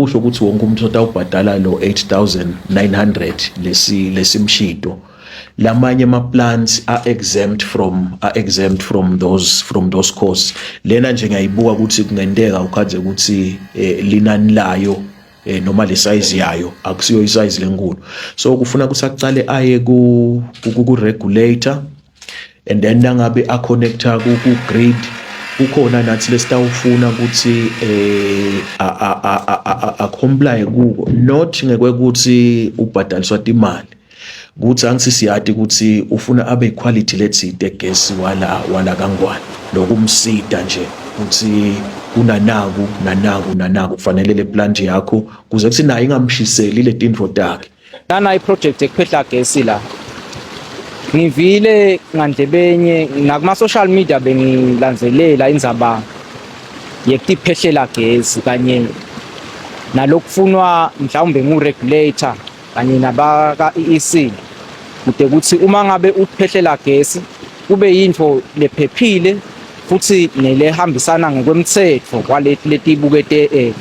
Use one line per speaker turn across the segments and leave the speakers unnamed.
Akusho ukuthi wonke umuntu otawubhadala lo 8900 lesi lesimshito. Lamanye ama plants are exempt from are exempt from those from those costs. Lena nje ngiyayibuka ukuthi kungenteka ukhaze ukuthi eh, linani layo eh, noma le size yayo akusiyo isize lenkulu. So kufuna ukuthi aqale aye ku ku regulator and then nangabe aconnecta ku grid kukhona nathi lesitawufuna ukuthi eh a comply kuko not ngekwekuthi ubhadaliswa timali kuthi angithi siyati ukuthi ufuna abe quality letsite gesi wala wala kangwane lokumsita nje ukuthi kunanaku nanaku nanaku kufanele le plant yakho kuze kuthi naye ingamshiseli letintfo takhe
Lana iproject ekuphehla gesi la. Ngivile ngandlebenye nakuma social media bengilandzelela indzaba yekutiphehlela gesi kanye nalokufunwa mhlawumbe ngu-regulator kanye nabaka-EEC kude ukuthi uma ngabe uphehlela gesi kube yintfo lephephile futhi nelehambisana ngokwemthetho kwaleti letibukete eh,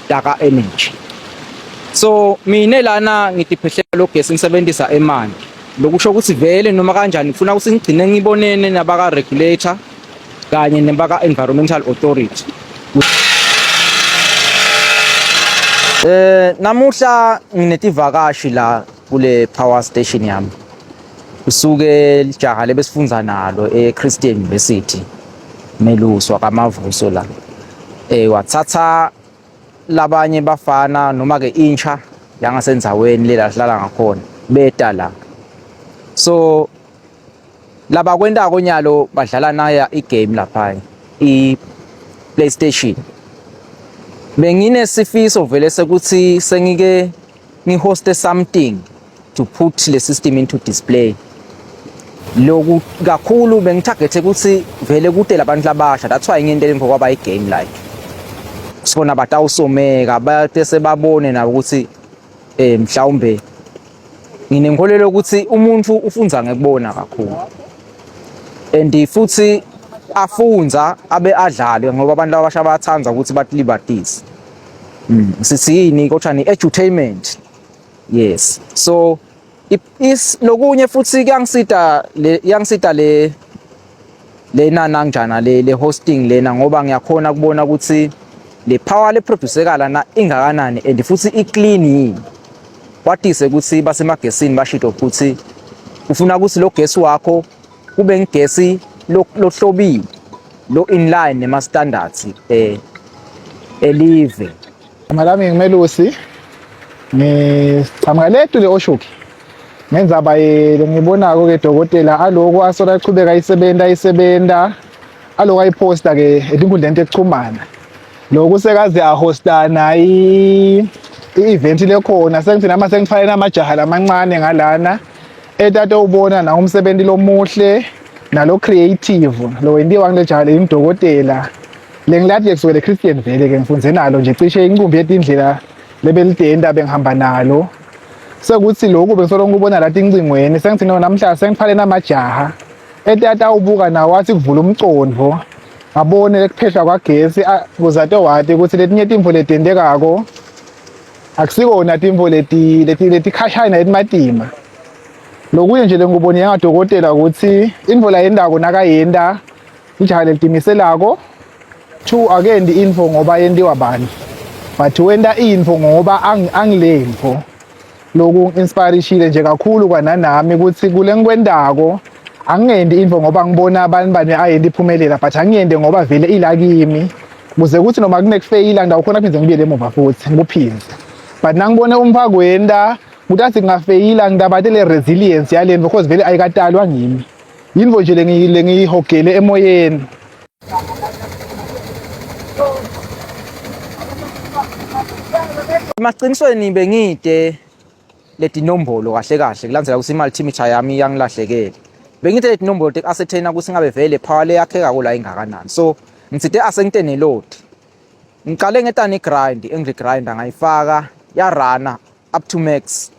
taka energy so mina lana ngitiphehlela lo gesi ngisebenzisa emanti lokusho ukuthi vele noma kanjani ngifuna ukuthi ngigcine ngibonene nabaka regulator kanye nebaka environmental authority Eh namuhla nginetivakashi la kule power station yami. Kusuke lijaha lebesifunza nalo eChristian University Meluswa kaMavuso la. Eh wathatha labanye bafana noma ke intsha yangasendzaweni lela hlala ngakhona beta la. So labakwentako nyalo badlala naya igame lapha i PlayStation. Benginesifiso vele sekuthi sengike ngihoste something to put le system into display loku kakhulu bengithagethe ukuthi vele kude labantu labasha that's why ngiyentele emva kwaba i-game like sibona batawusomeka bate sebabone nabo ukuthi eh mhlawumbe nginenkolelo ukuthi umuntu ufunza ngekubona kakhulu and futhi afunza abe adlale ngoba abantu abasha bayathanda ukuthi batilibatise mm. sithi yini kodwa ni edutainment yes so is lokunye futhi kuyangisita le iyangisita le lena nangjana le le hosting lena ngoba ngiyakhona kubona ukuthi le power le producekala na ingakanani and futhi i clean yini kwatise ukuthi basemagesini bashito ukuthi ufuna ukuthi lo gesi wakho kube ngigesi lohlobile lo inline nema standards eh elive
Igama lami ngimelusi ngiqhamuka le tule Oshuki ngenzaba lengibonako ke dokotela aloku asola aqhubeka isebenta isebenta aloku ayiposta ke etinkundleni tekuchumana lokhu sekaze ahostana i-event lekhona sengithi nama sengifake namajaha lamancane ngalana etate ubona na umsebenzi lomuhle nalo creative lo wentiwa ngile jaha lengidokotela Lengilathi kusukela eChristian vele ke ngifunze nalo nje cishe inqumbi yetindlela lebelidenda bengihamba nalo sekuthi lokhu bengisolo ngikubona la tincingweni sengithi no namhla sengifale namajaha etata ubuka nawo wathi kuvula umcondvo abone lekuphehlwa kwagesi kuze atowati ukuthi letinye timfo letentekako akusikona timfo leti leti letikhashana letimatima lokunye nje lengikubonile ngadokotela ukuthi intfo layendako nakayenda Ijaha lelitimiselako two akendi info ngoba yentiwa bani but wenta info ngoba angilemfo loku inspirishile nje kakhulu kwananami ukuthi kule ngikwendako angingendi info ngoba ngibona abantu bani ayenti iphumelela but angiyende ngoba vele ila kimi kuze kuthi noma kunekufeyila ngidawukhona phindze ngibuyele emuva futhi ngikuphindze but nangibone umfakwenda ukuthi athi ngingafeyila ngidabatele resilience yalento because vele ayikatalwa ngimi Yinvo nje lengiyihogele emoyeni.
Emaqinisweni bengide letinombolo kahle kahle kulandzela ukuthi i-multimeter yami iyangilahlekela. Bengide letinombolo teku-ascertain ukuthi ngabe vele power le yakhekako la ingakanani. So ngitsite asengite ne-load. Ngiqale ngetani i-grind, angry grinder ngayifaka yarana up to max.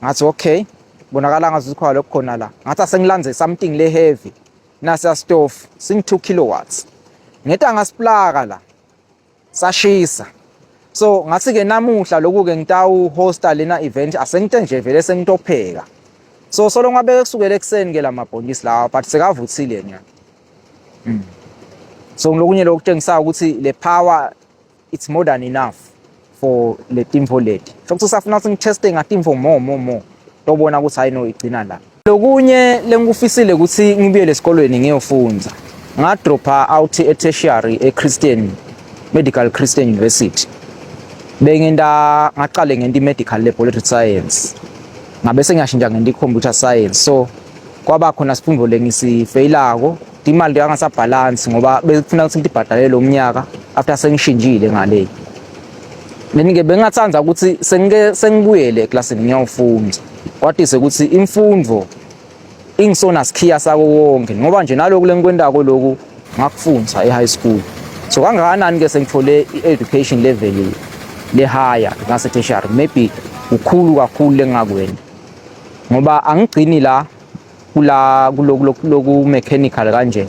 Ngathi okay, bonakala ngathi khona lokho khona la. Ngathi asengilandze something le heavy. Nasiya stove sing 2 kilowatts. Ngeta ngasiplaka la. Sashisa. So ngathi ke namuhla lokhu ke ngitawu hosta lena event asengite nje vele sengitopheka. So solo ngabeke kusukela ekuseni ke lamabhontshisi lawa but sekavuthile nya. So lokunye lokutshengisa ukuthi le power it's more than enough for le timfo leti. So kuthi usafuna ukuthi ngitheste ngatimfo more more more. Tobona ukuthi hayi no igcina la. Lokunye lengikufisile ukuthi ngibuyele esikolweni ngiyofunda. Ngadropha out e-tertiary e-Christian Medical Christian University. Bengenda ngaqale ngento i-medical laboratory science. Ngabe sengiyashintsha ngento i-computer science. So kwaba khona sifundo lengisifeyilako imali yangasabhalansi ngoba bekufuna ukuthi ngibhadalele lo mnyaka after sengishintshile ngale. Then-ke bengingathanda ukuthi sengike sengibuyele eklasini ngiyofunda. Kwadise ukuthi imfundo ingisona sikhiya sako konke ngoba nje naloku lengikwentako loku ngakufundza e-high school. So kangakanani ke sengithole i-education level le higher ngase tertiary maybe kukhulu kakhulu lengingakwenta ngoba angigcini la kula kuloku loku mechanical kanje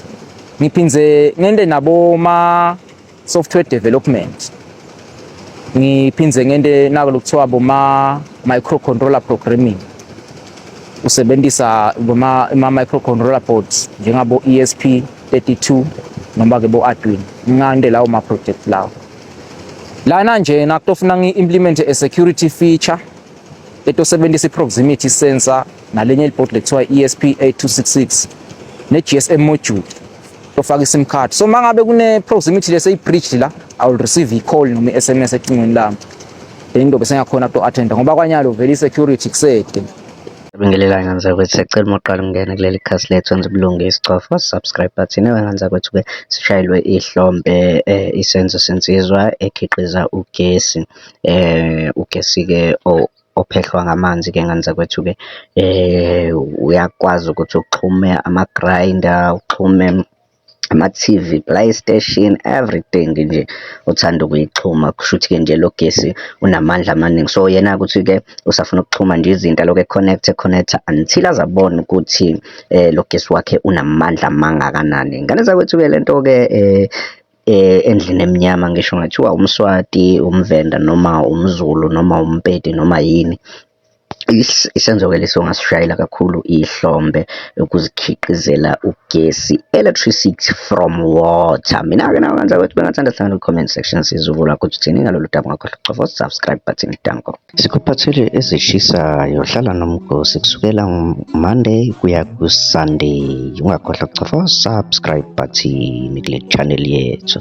ngiphindze ngente nabo ma software development ngiphindze ngente nako lokuthiwa boma microcontroller programming usebenzisa boma ama microcontroller boards njengabo ESP32 noma ke bo Arduino ngande lawo ma project lawo lana nje nakutofuna ngi-implement a security feature etosebenzisa i-proximity sensor nalenye ibhodi lekuthiwa ESP8266 ne-GSM module tofaka i-SIM card. So mangabe kune proximity lese i-breached la, I will receive i-call noma i-SMS ecingweni lami. Then ngizobe sengiyakhona to attend ngoba kwanyalo vele i-security kusede.
Bingelela ngane zakwethu, siyacela uma uqala ukungena kuleli khasi lethu wenze ubulungisa cofa subscribe button. Ngane zakwethu-ke sishayelwe ihlombe isenzo sensizwa ekhiqiza ugesi, ugesi-ke ophehlwa ngamanzi-ke ngane zakwethu-ke uyakwazi ukuthi uxhume ama-grinder, uxhume ama-T_V, PlayStation, everything nje othanda ukuyixhuma. Kushuthi-ke nje lo gesi unamandla amaningi. So, yena-ke uthi-ke usafuna ukuxhuma nje izinto alokhu e-connect-a e-connect-a until aze abone ukuthi lo gesi wakhe unamandla amangakanani. Ngane zakwethu-ke le nto-ke endlini emnyama ngisho kungathiwa umSwati, umVenda noma umZulu noma umPedi noma yini, isenzo-ke lesi ongasishayela kakhulu ihlombe ukuzikhiqizela ugesi, electricity from water. Mina-ke nawe ngane zakwethu bengingathanda sihlangane kwi-comment section sizwe uvo lwakho ukuthi uthini ngalolu daba. Ungakhohlwa ukucofa u-subscribe button. Danko. Sikuphathele ezishisayo, hlala nomgosi kusukela Monday kuya ku-Sunday. Ungakhohlwa ukucofa u-subscribe button kule channel yethu.